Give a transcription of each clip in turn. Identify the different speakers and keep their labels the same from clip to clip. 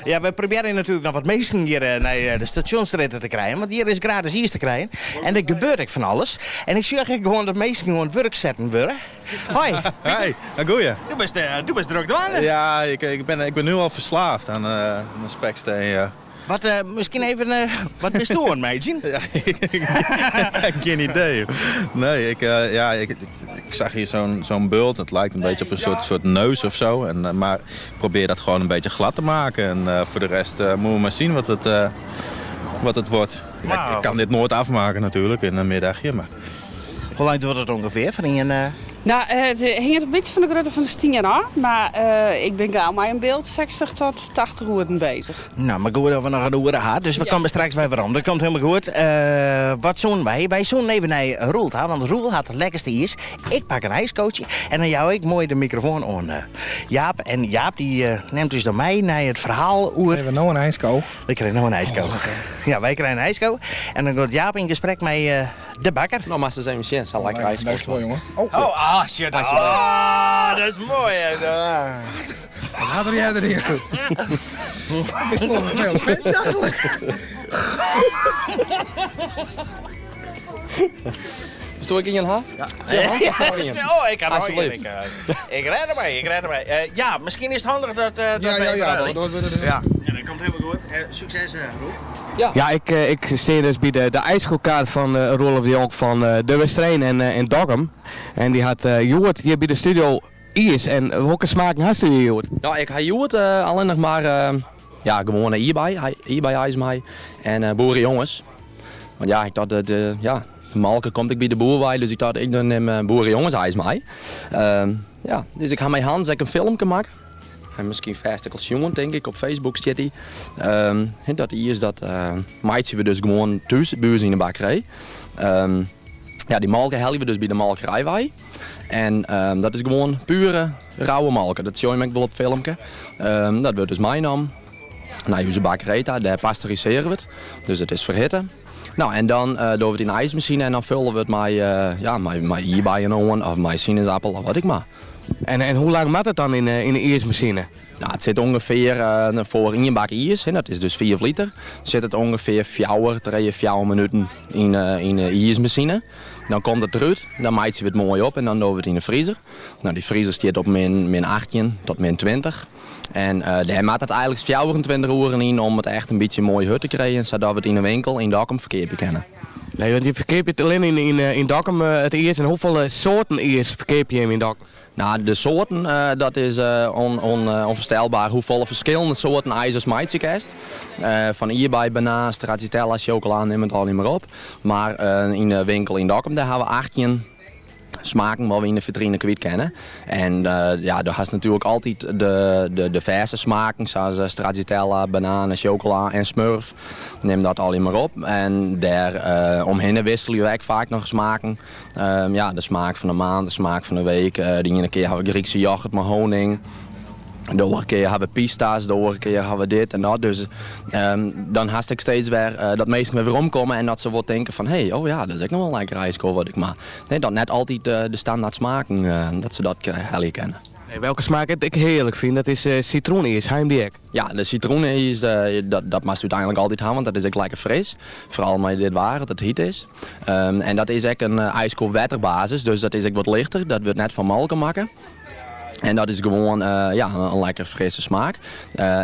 Speaker 1: Ja, we probearje natuerlik noch wat minsken hjir nei de stasjonsstrjitte te krijen, want hjir is gratis iis te krijen. En der gebeurt ek fan alles. En ik sjoch ek gewoan dat minsken oan it wurk setten wurde. Hoi.
Speaker 2: Hey, goeie.
Speaker 1: Do bist, do bist drok dwaande.
Speaker 2: Ja, ik ben, ik ben nu al verslaafd aan de speksteen, ja.
Speaker 1: Wat, miskien even, wat bist do oan it meitsjen?
Speaker 2: Ja, geen idee. Nee, ik, ja, ik, ik zag hier zo'n zo'n bult. Het lijkt een beetje op een soort, soort neus of zo. En, maar ik probeer dat gewoon een beetje glad te maken. En voor de rest moeten we maar zien wat het, wat het wordt. Ik, ik kan dit nooit afmaken natuurlijk in een middagje. Maar...
Speaker 1: Hoe lang duurt it ûngefear foar ien?
Speaker 3: No, it hinget in bytsje fan de grutte fan de stien ôf, mar ik bin gau mei in byld 60 tot 80 oeren bezich.
Speaker 1: No, mar goed dat we noch in oere ha, dus we komme straks wer werom. Dat komt hielendal goed. Wat soenen wy? Wy soenen even nei Roel ta, want Roel hat it lekkerste iis. Ik pak in ijskootje en dan jou ik moai de mikrofoan oan Jaap. En Jaap dy nimt ús dan mei nei it ferhaal oer...
Speaker 4: Krije we no in ijsko?
Speaker 1: Wy krije no in ijsko. Ja, wy krije in ijsko. En dan giet Jaap yn gesprek mei de bakker.
Speaker 5: No, moatst ris even sjen, sa lekker ijsko.
Speaker 4: Bêst wol, jonge.
Speaker 1: Oh, ah, shit. Ah, dat is moai.
Speaker 4: Wat? Wat hat er earder hier? Bist wol in heel vent eigenlijk.
Speaker 5: Sto ik yn je hand? Ja.
Speaker 1: Oh, ik kan nog ik, ik red ermee, ik red ermee. Ja, miskien is it handich dat... dat
Speaker 4: Ja, ja, ja. Dat, dat, dat,
Speaker 1: ja. Ja, dat komt hielendal goed. Sukses, Roel.
Speaker 5: Ja.
Speaker 6: Ja, ik, ik stean dus by de, de ijskokar fan Roelof de Jong fan De Westereen en, en Dokkum. En dy hat hjoed hjir by de studio iis. En hokker smaken hast do hjir hjoed?
Speaker 5: No, ik ha hjoed allinnich mar ja, gewoane ierdbei, ierdbei-ijs mei en boerejonges. Want ja, ik tocht, de, ja, de molke komt ek by de boer wei, dus ik tocht, ik nim boerejonges-ijs mei. Ja, dus ik ha mei Hans ek in filmke makke. En miskien fêst ek al sjoen, tink ik, op Facebook stiet dy. Dat iis dat meitsje we dus gewoan thús by ús yn de bakkerij. Ja, dy molke helje we dus by de molkerij wei. En dat is gewoan pure rauwe molke. Dat sjogge je ek wol op it filmke. Dat wurdt dus meinommen nei ús bakkerij ta. Dêr pasteurisearje we it. Dus it is ferhitte. No, en dan dogge we it yn de ijsmasine en dan fulle we it mei, ja, mei ierdbeien oan of mei sinesappel of wat ek mar.
Speaker 6: En, en hoe lang moat it dan yn de iismasine?
Speaker 5: No, it sit ûngefear foar ien bak iis, dat is dus 5 liter, sit it ûngefear fjouwer, trije, fjouwer minuten yn yn de iismasine. Dan komt it derút, dan meitsje we it moai op en dan dogge we it yn de friezer. No, dy friezer stiet op min, min 18 tot min 20. En dêr moat it eigenlik 24 oeren yn om it echt in bytsje moai hurd te krijen, sadat we it yn de winkel yn Dokkum ferkeapje kinne.
Speaker 6: Nee, want je ferkeapje it allinne yn, yn, yn Dokkum it iis. En hoefolle soarten iis ferkeapje jim yn Dokkum?
Speaker 5: No, de soarten, dat is ûnfoarstelber hoefolle ferskillende soarten ijs ast meitsje kinst. Fan ierdbei, banaan, stracciatella, sjokola, nim it allegear mar op. Mar yn de winkel yn Dokkum, dêr ha we 18 smaken wat we yn de fitrine kwyt kinne. En ja, do hast natuerlik altyd de, de, de fêste smaken, sa as stracciatella, banaan en sjokola en smurf. Nim dat allegear mar op. En dêr omhinne wisselje we ek faak noch smaken. Ja, de smaak fan de maand, de smaak fan de week. De iene kear ha we Grykse yochert mei honing. De oare kear ha we pista's, de oare kear ha we dit en dat. Dus dan hast ek steeds wer dat minsken wer weromkomme en dat se wol tinke fan hé, oh ja, dat is ek noch wol in lekker ijsko wat ik mar. Nee, dat net altyd de standaard smaken, dat se dat helje kinne.
Speaker 6: Nee, welke smaak ik hearlik fyn, dat is sitroeniis. Ha jim dy ek?
Speaker 5: Ja, de sitroeniis, dat, dat moatst úteinlik altyd ha, want dat is ek lekker fris. Foaral mei dit waar, dat it hyt is. En dat is ek in ijsko op wetterbasis, dus dat is ek wat lichter. Dat wurdt net fan molke makke. En dat is gewoan ja, in lekker frisse smaak.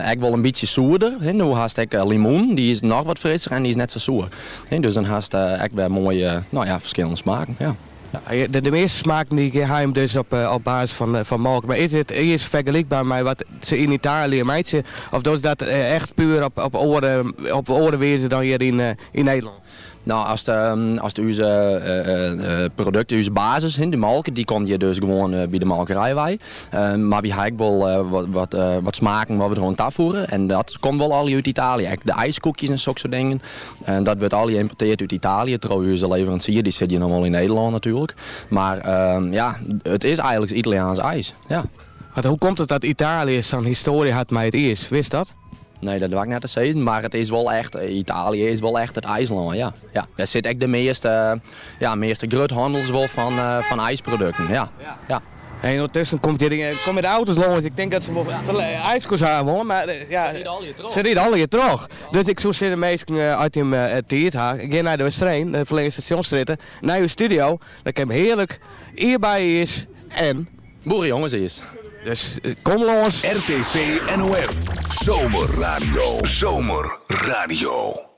Speaker 5: Ek wol in bytsje soerder. No hast ek limoen, dy is noch wat frisser en dy is net sa soer. Dus dan hast ek wer moaie, no ja, ferskillende smaken. Ja.
Speaker 6: De, de measte smaken dy ha jim dus op, op basis fan, fan molke. Mar is it iis fergelykber mei wat se yn Italië meitsje? Of dogge se dat echt puer op, op, oare, op oare wize dan hjir yn, yn Nederlân?
Speaker 5: No, ast, ast ús produkten, ús basis, de molke, dy komt hjir dus gewoan by de molkerij wei. Mar wy ha ek wol wat, wat, wat smaken wat we deroan tafoege. En dat komt wol allegear út Italië. Ek de ijskoekjes en sokke soart dingen. Dat wurdt allegear ymportearre út Italië troch ús leveransier. Dy sit hjir noch wol yn Nederlân natuerlik. Mar ja, it is eigenlik Italiaansk ijs. Ja.
Speaker 6: Want hoe komt it dat Italië sa'n histoarje hat mei it iis? Witst dat?
Speaker 5: Nee, dat doar ik net te sizzen, mar it is wol echt, Italië is wol echt it ijslân, ja. Ja, dêr sit ek de measte, ja, measte gruthannels wol fan, fan ijsprodukten, ja. Ja.
Speaker 6: En ûndertusken komt hjir, komme de auto's lâns. Ik tink dat se wol ijsko's ha wolle, mar ja, se ride allegear troch. Dus ik soe sizze minsken, as jim tiid ha, gean nei de Westereen, de Ferlinge Stasjonsstrjitte, nei ús studio. Dan kin hearlik ierdbei-iis en.
Speaker 5: Boerejonges-iis.
Speaker 6: Dus kom lâns.
Speaker 7: RTV NOF Zomerradio. Zomerradio.